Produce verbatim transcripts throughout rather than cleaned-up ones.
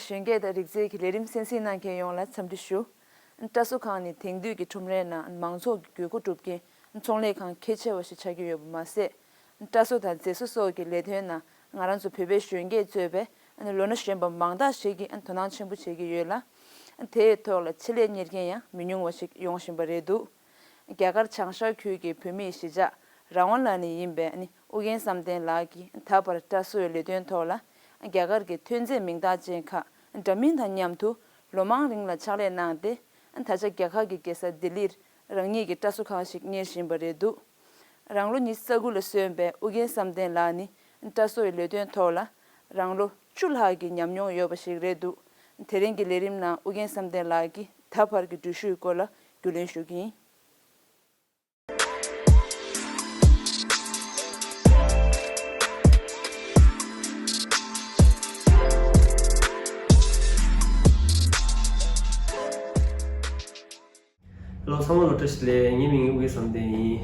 གཞོན་སྐྱེས་དང་རིག་རྩལ་གྱི་ལས་རིམ་གསན་གཟིགས་གནང་མཁན་ཡོངས་ལ་འཚམས་འདྲི་ཞུ། བཀྲ་གསོ་ཁང་ནི་དེང་དུས་ཀྱི་ཁྲོམ་རའི་ནང་མང་ཚོགས་ཀྱི་དགོས་མཁོ་སྒྲུབ་མཁན་ཚོང་ལས་ཁང་གལ་ཆེ་བ་ཞིག་ཆགས་ཀྱི་ཡོད་པ་མ་ཟད། བཀྲ་གསོ་དང་མཛེས་བཟོ་སོགས་ཀྱི་ལས་དོན་ནང་ང་རང་ཚོ་བོད་པའི་གཞོན་སྐྱེས་གཙོས་པའི་ལོ་ན་གཞོན་པ་མང་དག་ཞིག་གིས་དོ་སྣང་ཆེན་པོ་བྱེད་ཀྱི་ཡོད་ལ། དེའི་ཐོག་ལ་ཆེད་ལས་གཉེར་མཁན་ཡང་མི་ཉུང་བ་ཞིག་ཡོང་བཞིན་པ་རེད་འདུག་རྒྱ་གར་བྱང་ཤར་ཁུལ་གྱི་བོད་མིའི་གཞིས་ཆགས་ར་ཝང་ལ་ནས་ཡིན་པའི་ཨུ་རྒྱན་བསམ་གཏན་ལགས་ཀྱིས་ད་བར་བཀྲ་གསོའི་ལས་དོན་ཐོག་ལ་རྒྱ་གར་གྱི་ཐོན་རྫས་མིང་རྟགས་ཅན་ཁག་འདྲ་མིན་དང་མཉམ་དུ་ལོ་མང་རིང་ལ་ཕྱག་ལས་གནང་སྟེ། ད་ཆ་རྒྱ་གར་གྱི་རྒྱལ་ས་ལྡི་ལིར་རང་ཉིད་ཀྱི་བཀྲ་གསོ་ཁང་ཞིག་གཉེར་བཞིན་པ་རེད་འདུག་རང་ལོ་ཉི་ཤུ་རྩ་དགུ་ལ་སོན་པའི་ཨུ་རྒྱན་བསམ་གཏན་ལགས་ནི་བཀྲ་གསོའི་ལས་དོན་ཐོག་ལ་རང་ལོ་བཅུ་ལྷག་གི་ཉམས་མྱོང་ཡོད་པ་ཞིག་རེད་འདུག་དེ་རིང་གི་ལས་རིམ་ནང་ཨུ་རྒྱན་བསམ་གཏན་ལགས་ཀྱིས་ད་བར་གྱི་འགྲུལ་བཞུད་སྐོར་ལ་རྒྱུས་ལོན་ཞུ་གི་ཡིན། ཧེ་ལོ། ཚང་མ་ལ་བཀྲ་ཤིས་བདེ་ལེགས། ངའི་མིང་ཨུ་རྒྱན་བསམ་གཏན་ཡིན།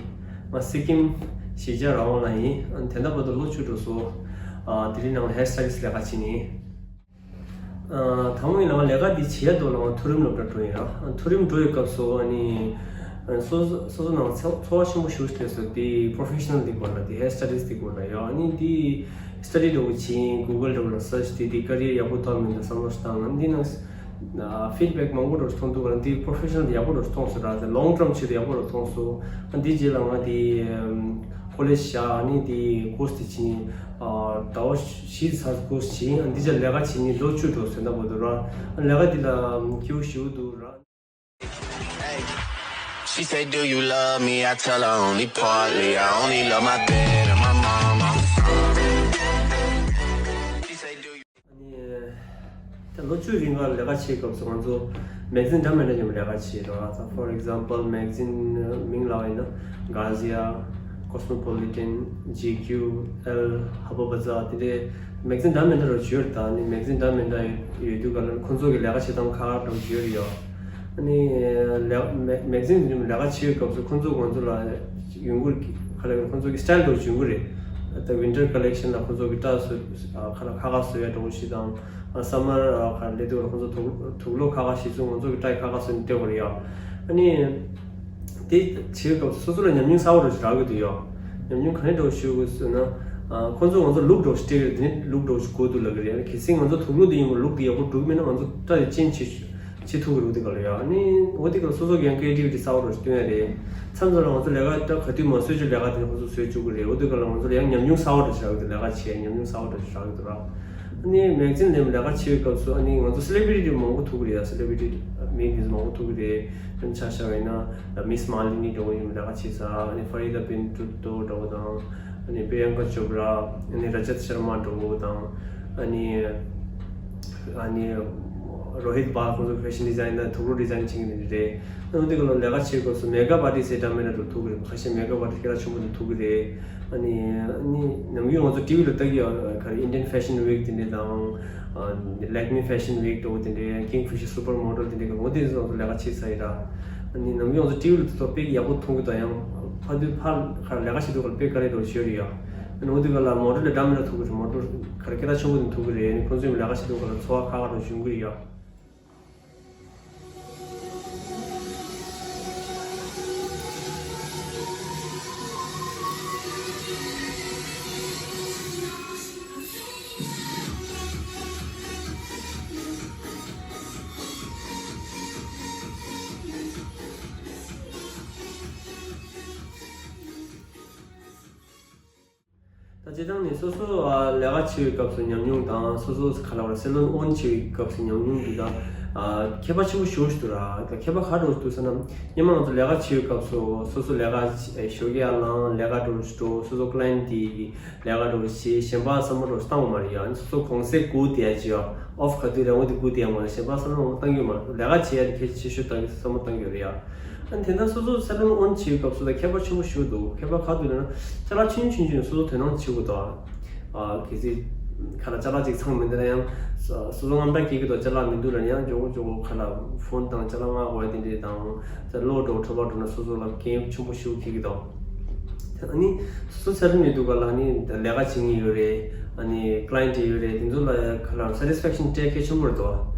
ང་སི་ཀིམ་གཞིས་ཆགས་ར་ཝང་ལ་ཡིན། ཨ་ནི་དེ་འདྲ་བར་དུ་ལོ་བཅུ་འགྲོ་སོང་། ཨ་ལྡི་ལི་ནང་ལ་ཧེར་སི་ཊའི་ལིསི་ཊི་ལས་ཀ་བྱེད་ནི། ཨ་དང་པོ་ཡིན་ན་ང་ལས་ཀ་འདི་བྱེད་ཡ་འདུག་ལ་ང་མཐོ་རིམ་སློབ་གྲྭ་འགྲོ་ཡིན་ར། མཐོ་རིམ་འགྲོ་ཡི་སྐབས་སུ་ཨ་ནི་སོ་སོ་སོ་སོ་ནང་ཚོར་བ་ཆེན་པོ་ཞིག་སླེབས་སོང་། དེ་པོ་རོ་ཕེ་ཤ་ནལ་དེ་སྐོར་ལ། དེ་ཧེར་སི་ཊའི་ལིསི་ཊི་དེ་སྐོར་ལ་ཡ། ཨ་ནི་དེ་སི་ཊ་ཌི་འདྲ་བོ་བྱེད་ཡིན། གུ་གལ་འདྲ་བོ་ལ་སར་ཆི་བྱས་དེ་ཀེ་རི་ཡར་ཡག་པོ་བཏང་མིན་ད་བསམ་བློ་བཏང་། ཨ་ནི་དེ་ནང་ཕིཌ་བེག་མང་པོ་འདྲ་བོ་མཐོང་འདུག་ག་ལ། འདི་པོ་རོ་ཕེ་ཤ་ནལ་དེ་ཡག་པོ་འདྲ་བོ་མཐོང་སོང་ར། དེ་ལོང་ཊརམ་ཆེད་དུ་ཡག་པོ་འདྲ་བོ་མཐོང་སོང་། ཨ་འདི་རྗེས་ལ་ང་དེ་ཀོ་ལེཇ་བཞག་ཨ་ནི་དེ་ཀོར་སི་དེ་བྱེད་ཡིན། ཨ་ཟླ་བ་བཞི་ཙམ་ཀོར་སི་བྱེད་ཡིན། ཨ་འདི་རྗེས་ལས་ཀ་བྱེད་ཡིན། ལོ་བཅུ་འགྲོ་སོང་ད་བར་དུ་ར། ཨ་ལས་ཀ་འདི་ལ་སྐྱིད་པོ་ཞེ་པོ་འདུག་ར། She say, "Do you love me?" I tell her only partly. I only love my bed and my mom. I'm sorry. She say, "Do you?" ཨ་ནི། ད་ལོ་བཅུ་རིང་ག་ལས་ཀ་བྱེད་སྐབས་སུ་ང་ཚོ་མེ་ག་ཛིན་འདྲ་མི་འདྲ་མཉམ་ལས་ཀ་བྱེད་རོགས། ད་for example མེ་ག་ཛིན་མིང་ལབ་ཡིན་ན་གྷ་ཟི་ཡ། Cosmopolitan, G Q, Elle, Harper's Bazaar དེ་འདྲའི་མེ་ག་ཛིན་འདྲ་མི་འདྲ་རུ་བརྗོད། ད་ནི་མེ་ག་ཛིན་འདྲ་མི་འདྲ་ཡོད་དུས་ག་ལ་ཁོང་ཚོ་གི་ལས་ཀ་བྱེད་སྟངས་ཁག་ཁག་འདྲ་བོ་བརྗོད་ཡོད། ཨ་ནི་ལས་མེ་མེ་ག་ཛིན་འདི་ལས་ཀ་བྱེད་པའི་སྐབས་སུ་ཁོང་ཚོ་ང་ཚོ་ལ་ཡོང་གི་རེད། ག་ལ་ཁོང་ཚོ་གི་སི་ཊའིལ་འདྲ་བོ་ཡོང་གི་རེད། ད་winter collection ལ་ཁོང་ཚོ་གི་སྐྲ་བཟོ་ཁ་ལ་ཁ་ཁ་བཟོ་ཡ་འདྲ་བོ་ཞིག་དང་། ཨ་summer ཨ་ཁ་སླེབས་དུས་ཁོང་ཚོ་དུག་དུག་སློག་ཁ་ཁ་ཞིག་བཟོ། ང་ཚོ་གི་སྐྲ་ཡི་ཁ་ཁ་བཟོ་ནས་སྟེར་དགོས་རེད་ཡ། ཨ་ནི་དེ་བྱེད་སྐབས་སོ་སོ་ལ་ཉམས་མྱོང་གསར་པ་འདྲ་ཞིག་རག་གི་འདུག་ཡ། ཉམས་མྱོང་ག་འདྲ་འདྲ་ཞིག་ཡོད་གི་ཟེར་ན། ཨ་ཁོང་ཚོ་ང་ཚོ་ལུག་འདྲ་ཞིག་སྟེར་གི་རེད། དེ་ནི་ལུག་འདྲ་ཞིག་དགོས་འདུག་ལབ་གི་རེད། ཨ་ནི་གལ་སྲིད་ང་ཚོ་དུག་སློག་དེ་ཡིན་པ་ལུག་དེ་ཡག་པོ་འགྲོ་གི་མེད་ན་ང་ཚོ་སྐྲ་དེ་ཅན་བྱེད་བྱེད་ཐུབ་ཀྱི་རེད། འོ་དེ་ག་ལ་སོ་སོ་གི་ཡང་ཀི་རི་ཨེ་ཊི་ཝི་ཊི་གསར་པ་འདྲ་ཞིག་སྟོན་ཡ་རེད། མཚམས་མཚམས་ལ་ང་ཚོ་ལས་ཀ་སྐྲ་ག་དུས་མ་བཟོས་ཆོག་ལས་ཀ་དེ་ནི་ཁོང་ཚོ་བཟོས་བཅུག་གི་རེད། འོ་དེ་ག་ལ་ང་ཚོ་ལ་ཡང་ཉམས་མྱོང་གསར་པ་འདྲ་ཞིག་རག་གི་འདུག་ལས་ཀ་བྱེད་ཉམས་མྱོང་གསར་པ་འདྲ་ཞིག་རག་གི་འདུག་ར། ཨ་ནི་མེ་ག་ཛིན་ལས་ལས་ཀ་བྱེད་པའི་སྐབས་སུ་ཨ་ནི་ང་ཚོ་སེ་ལེ་བྷི་རི་ཊི་མང་པོ་ཐུག་གི་རེད་ཡ། སེ་ལེ་བྷི་རི་ཊི་མིང་དེ་ཚོ་མང་པོ་ཐུག་གི་རེད། ཨ་ནི་ཆ་བཞག་པ་ཡིན་ན་Miss Malini འདྲ་བོ་ཡིན་ལས་ཀ་བྱེད་ས། ཨ་ནི་Farida Binturto འདྲ་བོ་དང་། ཨ་ནི་Priyanka Chopra ཨ་ནི་Rajat Sharma འདྲ་བོ་དང་། ཨ་ནི་ཨ་ནི་Rohit Bal ཁོང་ཚོ་ཕེ་ཤན་ཌི་ཛའིན་དང་དུག་སློག་ཌི་ཛའིན་བྱེད་མཁན་དེ་རེད། ཨ་ནི་འོ་དེ་ག་ལ་ལས་ཀ་བྱེད་སྐབས་སུ་མེ་ཀབ་ཨར་ཊིསི་འདྲ་མི་འདྲ་འདྲ་ཐུག་གི་རེད། ཁ་ཤས་མེ་ཀབ་ཨར་ཊིསི་སྐད་གྲགས་ཆེན་པོ་དེ་ཐུག་གི་རེད། ཨ་ནི་ཨ་ནི་ནམ་རྒྱུན་ང་ཚོ་ཊི་ཝི་ལ་ལྟ་གི་ཡོད། ག་རེ་Indian Fashion Week དེ་འདྲ་དང་། ཨ་Lakme Fashion Week འདྲ་བོ་དེ་འདྲའི་Kingfisher Supermodel དེ་འདྲའི་ག་འོ་དེ་ཚོ་ལས་ཀ་བྱེད་ས་ཡིན་ར། ཨ་ནི་ནམ་རྒྱུན་ང་ཚོ་ཊི་ཝི་ལ་ལྟ་དུས་དཔེ་ཡག་པོ་མཐོང་གི་འདུག་ཡང་ཕ་དུས་ཕར་ག་རེ་ལས་ཀ་བྱེད་དུས་ག་རེ་དཔེ་དཀའ་ལས་འདྲ་བོ་ཞིག་ཡོད་རེད་ཡ། ཨ་ནི་འོ་དེ་ག་ལ་མོ་ཌེལ་ལ་འདྲ་མི་འདྲ་ཐུག་གི་རེད། མོ་ཌེལ་ག་རེ་སྐད་གྲགས་ཆེན་པོ་དེ་ཐུག་གི་རེད། ཨ་ནི་ཁོང་ཚོའི་ལས་ཀ་བྱེད་དུས་ག་ལ་ཚོར་བ་ཁག་ཁག་འདྲ་བོ་ཞིག་ཡོང་གི་རེད་ཡ། ད་སྤྱིར་བཏང་ནས་སོ་སོ་ཨ་ལས་ཀ་བྱེད་པའི་སྐབས་སུ་ཉམས་མྱོང་དང་སོ་སོ་ག་ལ་བར་སེ་ལོན་ཨོན་བྱེད་པའི་སྐབས་སུ་ཉམས་མྱོང་འདི་དག་ཨ་ཁྱད་པར་ཆེན་པོ་ཞེ་པོ་ཞིག་འདུག་ར། ད་ཁྱད་པར་ག་འདྲ་ཞིག་འདུག་ཟེར་ན། སྔོན་མ་ང་ཚོ་ལས་ཀ་བྱེད་པའི་སྐབས་སུ་སོ་སོ་ལས་ཀ་ཞོགས་ཀས་ཡར་ལངས། ལས་ཀ་འདྲ་ཞིག་འགྲོ། སོ་སོ་ཀ་ལ་ཡན་ཊི་དེ་གི་ལས་ཀ་འདྲ་བྱེད། གཞན་པ་བསམ་བློ་འདྲ་བཏང་བ་མ་རེད་ཡ། སོ་སོ་གུང་སེང་སྒུག་བསྡད་ཡ་ཅིག་ཡ། ཨོཕ་ག་དུས་རེད་འོ་དེ་སྒུག་བསྡད་ཡ་མ་རེད། གཞན་པ་བསམ་བློ་བཏང་གི་ཡོད་མ་རེད། ལས་ཀ་བྱེད་ཡ་དེ་གལ་ཆེ་ཤོས་བཏང་གི་བསམ་བློ་བཏང་གི་ཡོད་རེད་ཡ། ཨ་ནི་དེ་འདྲ་སོ་སོ་སེ་ལོན་ཨོན་བྱེད་པའི་སྐབས་སུ་ད་ཁྱད་པར་ཆེན་པོ་ཞིག་འདུག་ཁྱད་པར་ག་འདུག་ལབ་ན། ཅ་ལག་ཆུང་ཆུང་ཆུང་ཆུང་སོ་སོ་དོ་སྣང་བྱེད་དགོས་འདུག་ཨ་གལ་སྲིད་ཁ་ལ་ཅ་ལག་ཅིག་ཚང་མི་འདུག་ན་ཡང་སོ་སོ་དངངས་སྐྲག་སྐྱེ་གི་འདུག་ཅ་ལག་མི་འདུག་ལབ་ན་ཡང་མགྱོགས་པོ་མགྱོགས་པོ་ཁ་ལ་ཕོན་དང་ཅ་ལག་མངགས་དགོས་ཡ་དེ་འདྲས་དང་། ད་གློག་འདྲ་བོ་འཕྲོད་པ་འགྲོ་ན་སོ་སོ་ལ་གལ་ཆེན་པོ་ཞིག་འཁེལ་གི་འདུག་ཨ་ནི་སོ་སོ་སེ་ལོན་ཡོད་དུས་ག་ལ་ནི་ལས་ཀ་བྱེད་མཁན་ཡོད་རེད། ཨ་ནི་ཀ་ལ་ཡན་ཊི་ཡོད་རེད། དེ་ཚོ་ལ་ག་ལ་སེ་ཊིས་ཕེག་ཤན་སྤྲད་གལ་ཆེན་པོ་རེད་དོ།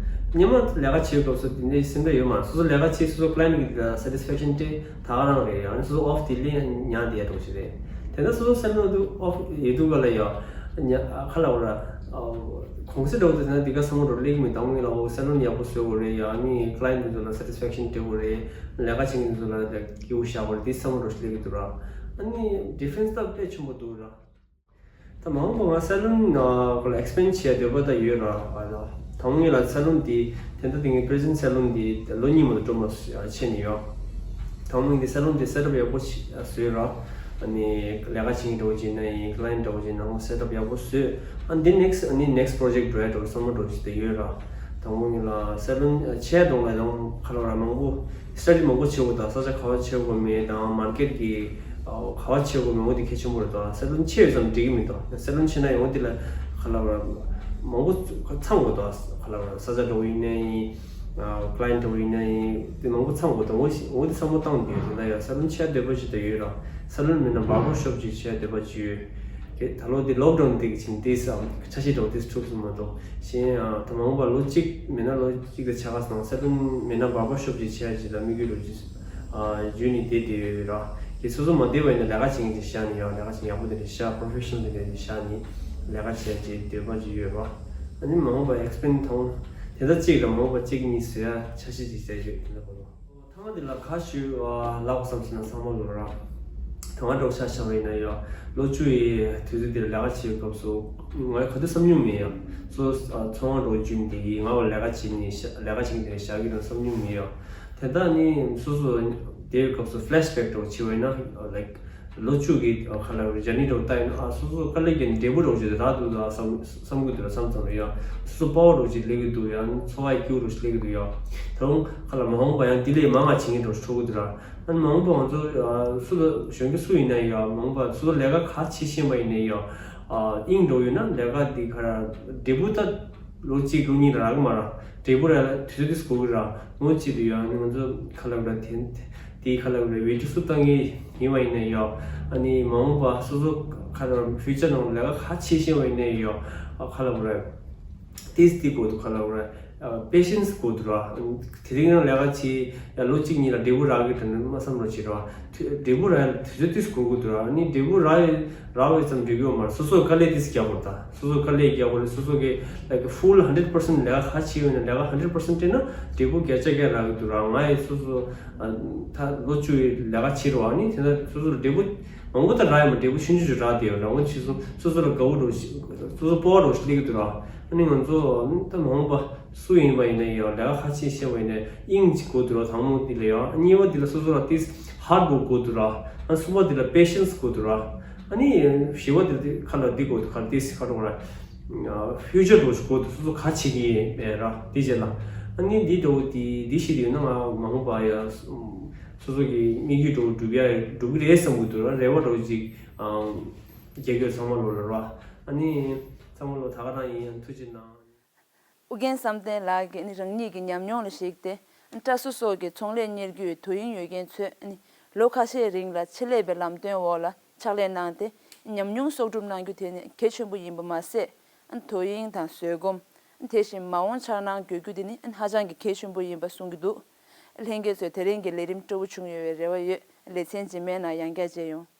སྔོན་མ་ལས་ཀ་བྱེད་སྐབས་སུ་དེ་འདྲའི་སེམས་པ་ཡོད་མ་རེད། སོ་སོ་ལས་ཀ་བྱེད། སོ་སོ་ཀ་ལ་ཡན་ཊི་གི་སེ་ཊིས་ཕེག་ཤན་སྤྲད་ད་ག་རང་རེད། ཨ་ནི་སོ་སོ་ཨོཕ་དེ་ལེན་ཉག་བསྡད་ཡ་འདྲ་བོ་ཞིག་རེད། དེ་འདྲ་སོ་སོ་སེ་ལོན་དུ་ཨོཕ་ཡོད་དུས་ག་ལ་ཡ་ཉ་ཁ་ལ་བ་ར་གོང་ཚད་འདྲ་བོ་དེ་ན་འདི་ག་བསམ་བློ་འདྲ་བོ་སླེབས་ཀྱི་མེད། དང་པོ་ཉིད་ལ་ཨོ་སེ་ལོན་ཡག་པོ་བཟོ་དགོས་རེད་ཡ། ཨ་ནི་ཀ་ལ་ཡན་ཊི་དེ་ཚོ་ལ་སེ་ཊིས་ཕེག་ཤན་སྤྲད་དགོས་རེད། ལས་ཀ་བྱེད་མཁན་དེ་ཚོ་ལ་སྐྱིད་པོ་བཞག་དགོས་རེད། དེ་བསམ་བློ་འདྲ་བོ་སླེབས་ཀྱི་འདུག་ར། ཨ་ནི་ཌི་ཕ་རེན་སི་ད་དཔེ་ཆེན་པོ་འདུག་ར། ད་མ་འོངས་པ་ང་སེ་ལོན་ཨ་ཁོ་ལ་ཨེག་སི་པེན་ཌི་བྱེད་འདོད་པ་ད་ཡོད་ར། ཨ་ད་དང་པོ་ངེད་ལ་སེ་ལོན་འདི་དེ་འདྲ་དེ་ངའི་པི་རེ་ཛེན་ཊི་སེ་ལོན་འདི་ལོ་གཉིས་མ་གཏོགས་འགྲོ་མ་ཆད་ནས་ཡོད། དང་པོ་ངས་འདི་སེ་ལོན་འདི་སེ་ཊབ་ཡག་པོ་བྱས་བཟོས་ར། ཨ་ནི་ལས་ཀ་བྱེད་མཁན་འདྲ་བོ་ཅིག་ན་ཡིན། ཀ་ལ་ཡན་ཊི་འདྲ་བོ་ཅིག་ན་ཡིན། སེ་ཊབ་ཡག་པོ་བཟོས། ཨ་འདི་ནེག་སི་ཊི་ཨ་ནི་ནེག་སི་ཊི་པོ་རོ་ཇེག་ཊི་འགྲོ་ཡ་འདྲ་བོ་བསམ་བློ་འདྲ་བོ་ཅིག་དེ་ཡོད་ར། དང་པོ་ངེད་ལ་སེ་ལོན་ཆེ་གཏོང་ལ་ཡང་ཁ་ལ་བ་ར་མང་པོ་སི་ཊ་ཌི་མང་པོ་བྱེད་དགོས། ད་ས་ཆ་ག་བ་བྱེད་དགོས་མེད་དང་མར་ཀེཊ་གི་ཨ་ག་བ་བྱེད་དགོས་མེད་འོ་དེ་གལ་ཆེན་པོ་རེད། ད་སེ་ལོན་ཆེ་ཡོད་ཙམ་འགྲིག་གི་མེད། ད་སེ་ལོན་ཆེ་ན་ཡང་འོ་དེ་ལ་ཁ་ལ་བ་ར་མང་པོ་ཚང་དགོས། ད་ཁ་ལ་བ་ར་ས་ཆ་འདྲ་བོ་ཡིན་ན་ཡིན། ཨ་ཀ་ལ་ཡན་ཊི་འདྲ་བོ་ཡིན་ན་ཡིན། དེ་མང་པོ་ཚང་དགོས། ད་འོ་ཞིག་འོ་དེ་བསམ་བློ་བཏང་དུས་ད་ཡང་སེ་ལོན་ཆེ་འདོད་པ་ཞིག་ད་ཡོད་ར། སེ་ལོན་མེད་ན་བར་བར་ཤོབ་ཅིག་ཆེ་འདོད་པ་ཅིག་ཡོད། གལ་ད་ལོ་དེ་ལོག་ཌའུན་དེ་གི་ཕྱིན་ཏེ་བསམ་འཆར་གཞི་འདྲ་བོ་དེ་འཁྲུགས་སོང་མ་གཏོགས། གཞན་ཡང་ད་མ་འོངས་པ་ལོ་གཅིག་མེད་ན་ལོ་གཅིག་དང་ཕྱེད་ཀ་ཙམ་སེ་ལོན་མེད་ན་བར་བར་ཤོབ་ཅིག་ཆེ་ཡ་ཅིག་ལ་དམིགས་ཡུལ་འདྲ་བོ་ཅིག་ཨ་བརྗོད་ནས་བསྡད་དེ་ཡོད་ར། དེ་སོ་སོ་མ་བསྡད་པ་ཡིན་ན་ལས་ཀ་བྱེད་མཁན་ཅིག་བཞག་ནས་ཡང་ལས་ཀ་བྱེད་ཡག་པོ་དེ་འདྲ་བཞག་པོ་རོ་ཕེ་ཤི་ནལ་དེ་འདྲ་བཞག་ནས་ལས་ཀ་བྱེད་ཅེས་འདོད་པ་ཅིག་ཡོད་ར། ཨ་ནི་མ་འོངས་པ་ཨེག་སི་པེན་ཌི་ཐོང་དེ་ལྟར་གཅིག་དང་མ་འོངས་པ་གཅིག་གཉིས་བཟོ་ཡ་འཆར་གཞི་ཅིག་བྱས་ཡོད། དེ་འདྲ་པོ་ར། ཐ་མ་དེ་ལ་ཁ་ཞུ་ལབ་བསམ་སོང་ན་ཚང་མ་ལོ་ར། ཐ་མ་འགྲོ་ཆ་བཞག་པ་ཡིན་ན་ཡང་ལོ་བཅུ་ཡི་དུས་ཚོད་དེར་ལས་ཀ་བྱེད་སྐབས་སུ་ང་ག་དུས་བསམ་མྱོང་མེད་ཡ། སོ་ཚོང་བ་འགྲོ་རྒྱུ་དེ་གིས་ང་བ་ལས་ཀ་བྱེད་ནས་ལས་ཀ་བྱེད་དེ་བཞག་གི་རེད་བསམ་མྱོང་མེད་ཡ། དེ་ལྟ་ནི་སོ་སོ་དེའི་སྐབས་སུ་ཕེ་ལེ་ཤི་བེག་འདྲ་བོ་བྱེད་པ་ཡིན་ན་ལའིཀ་ལོ་བཅུ་གི་ཁ་ལ་ཇར་ནི་འདྲ་བོ་ལྟ་ཡིན་ན་ཨ་སོ་སོ་དཀའ་ལས་ཀྱི་འབྲས་བུ་འདྲ་བོ་ཅིག་རག་འདུག་ད་བསམ་བསམ་གི་འདུག་ལ་བསམ་ཙམ་རེད་ཡ། སོ་སོ་པ་ཝར་འདྲ་བོ་ཅིག་སླེབས་ཀྱི་འདུག་ཡ། འཚོ་བ་ཡི་སྐྱིད་པོ་འདྲ་བོ་ཅིག་སླེབས་ཀྱི་འདུག་ཡ། ད་རུང་ཁ་ལ་མ་འོངས་པ་ཡང་དེ་ལས་མང་བ་བྱེད་མཁན་འདྲ་བོ་ཅིག་འགྲོ་གི་འདུག་ར། ཨ་ནི་མ་འོངས་པ་ང་ཚོ་ཨ་སུ་ལ་གཞོན་སྐྱེས་སུ་ཡིན་ན་ཡང་མ་འོངས་པ་སོ་སོ་ལས་ཀ་ག་བྱེད་ཤེས་པ་ཡིན་ན་ཡང་ཨ་དབྱིངས་འདྲ་བོ་ཡོད་ན་ལས་ཀ་འདི་ག་ར་འབྲས་བུ་ད་ལོ་གཅིག་ལོ་གཉིས་ལ་རག་གི་མ་ར། འབྲས་བུ་རག་ལ་དུས་ཚོད་དེ་འགོར་གི་ར། ངོ་གཅིག་ཏུ་ཡང་ང་ཚོ་ཁ་ལབ་ར་དེ་དེའི་ཁ་ལབ་ར་ཝེ་ཊི་སུབ་བཏང་གི་ཡིན་པ་ཡིན་ན་ཡང་ཨ་ནི་མ་འོངས་པ་སོ་སོ་ཁ་ལབ་ཕིའུ་ཅར་ནང་ལས་ཀ་ག་བྱེད་ཤེས་པ་ཡིན་ན་ཡང་ཨ་ཁ་ལབ་ར་ཏིས་ཏི་དགོས་འདུག་ཁ་ལབ་ར་པེ་ཤེན་སི་དགོས་འདུག་ར། དེ་རིང་ཡང་ལས་ཀ་བྱེད་ཡ་ལོ་གཅིག་གཉིས་ལ་འབྲས་བུ་རག་གི་དྲན་ནས་མ་བསམ་རོགས་བྱེད་ར། འབྲས་བུ་རག་ཡ་དུས་ཚོད་ཏིས་འགོར་གི་འདུག་ར། ཨ་ནི་འབྲས་བུ་རག་ཡ་རག་པའི་ཙམ་འགྲིག་གི་ཡོད་མ་རེད། སོ་སོ་དཀའ་ལས་ཏིས་རྒྱག་དགོས་རེད། ད་སོ་སོ་དཀའ་ལས་རྒྱག་དགོས་རེད། སོ་སོ་གི་ལའིཀ་ཧྥུལ་ཧན་ཌེཌ་པར་སེན་ཊི་ལས་ཀ་ག་བྱེད་ཡོད་ན་ལས་ཀ་ཧན་ཌེཌ་པར་སེན་ཊི་སྤྲད་ན་འབྲས་བུ་བརྒྱ་ཆ་བརྒྱ་རག་གི་འདུག་ར། ང་ཡི་སོ་སོ་ཨ་ད་ལོ་བཅུ་ཡི་ལས་ཀ་བྱེད་རོགས། ཨ་ནི་དེ་ན་སོ་སོ་ལ་འབྲས་བུ་མང་པོ་ད་རག་ཡོད་མ་རེད། འབྲས་བུ་ཆུང་ཆུང་ཅིག་རག་བསྡད་ཡོད་ར། འོ་ཅི་སོ་སོ་སོ་ལ་དགའ་བོ་འདྲ་བོ་ཞིག་སོ་སོ་སྤོབས་པ་འདྲ་བོ་ཞིག་སླེབས་ཀྱི་འདུག་ར། ཨ་ནི་ང་ཚོ་ཨ་ནི་ད་མ་འོངས་པ་སུ་ཡིན་པ་ཡིན་ན་ཡང་ལས་ཀ་ག་བྱེད་ཤེས་པ་ཡིན་ན་དབྱིངས་གཅིག་དགོས་འདུག་ར། དང་པོ་འདི་ལ་ཡང་གཉིས་པ་འདི་ལ་སོ་སོ་ལ་ཏིས་ཧར་ཌི་ཝརཀ་དགོས་འདུག་ར། ཨ་གསུམ་པ་འདི་ལ་པེ་ཤེན་སི་དགོས་འདུག་ར། ཨ་ནི་བཞི་པ་འདི་ལ་ཏི་ཁ་ལ་འདི་དགོས་འདུག་ཁ་ལ་ཏིས་ཁ་ཏོག་ར། ཕིའུ་ཅར་འདྲ་བོ་ཞིག་དགོས་འདུག་སོ་སོ་ག་བྱེད་ཀྱི་ཡིན་པས་ར། འདི་བྱས་ལ་ཨ་ནི་འདི་འདྲ་བོ་འདི་འདི་ཞིག་ཡོད་ན་ང་མ་འོངས་པ་ཡ་སོ་སོ་གི་དམིགས་ཡུལ་འདྲ་བོ་འགྲུབ་ཡ་འགྲུབ་ཀྱི་རེད་བསམ་གྱི་འདུག་ར། རེ་བ་འདྲ་བོ་ཅིག་རྒྱག་གི་ཡོད་ཚང་མ་ལོ་ལ་ར། ཨ་ནི་ཚང་མ་ལོ་ད་ག་རང་ཡིན། ཡང་ཐུགས་རྗེ་གནང་། ཨུ་རྒྱན་བསམ་གཏན་ལགས་ཀྱིས་ནི་རང་ཉིད་ཀྱི་ཉམས་མྱོང་ལ་གཞིགས་ཏེ་ནི་བཀྲ་ཤིས་སོགས་ཀྱི་ཚོང་ལས་གཉེར་རྒྱུའི་དོ་དབྱིངས་ཡོད་མཁན་ཚོས་ནི་ལོ་ཁ་ཤས་རིང་ལ་ཆེད་ལས་པའི་ལམ་སྟོན་འོག་ལ་ཕྱག་ལས་གནང་སྟེ་ཉམས་མྱོང་གསོག་སྒྲུབ་གནང་རྒྱུ་དེ་ནི་གལ་ཆེན་པོ་ཡིན་པ་མ་ཟད། དོ་དབྱིངས་དང་བཟོད་སྒོམ། དེ་བཞིན་མ་འོངས་འཆར་སྣང་དགོད་རྒྱུ་དེ་ནི་ཧ་ཅང་གི་གལ་ཆེན་པོ་ཡིན་པ་གསུང་གི་འདུག་ལྷན་རྒྱས་ཚོས་དེ་རིང་གི་ལས་རིམ་སྤྲོ་པོ་བྱུང་ཡོད་པའི་རེ་བ་ཡོད། ལེ་ཚན་རྗེས་མའི་ནང་ཡང་བསྐྱར་མཇལ་ཡོང་།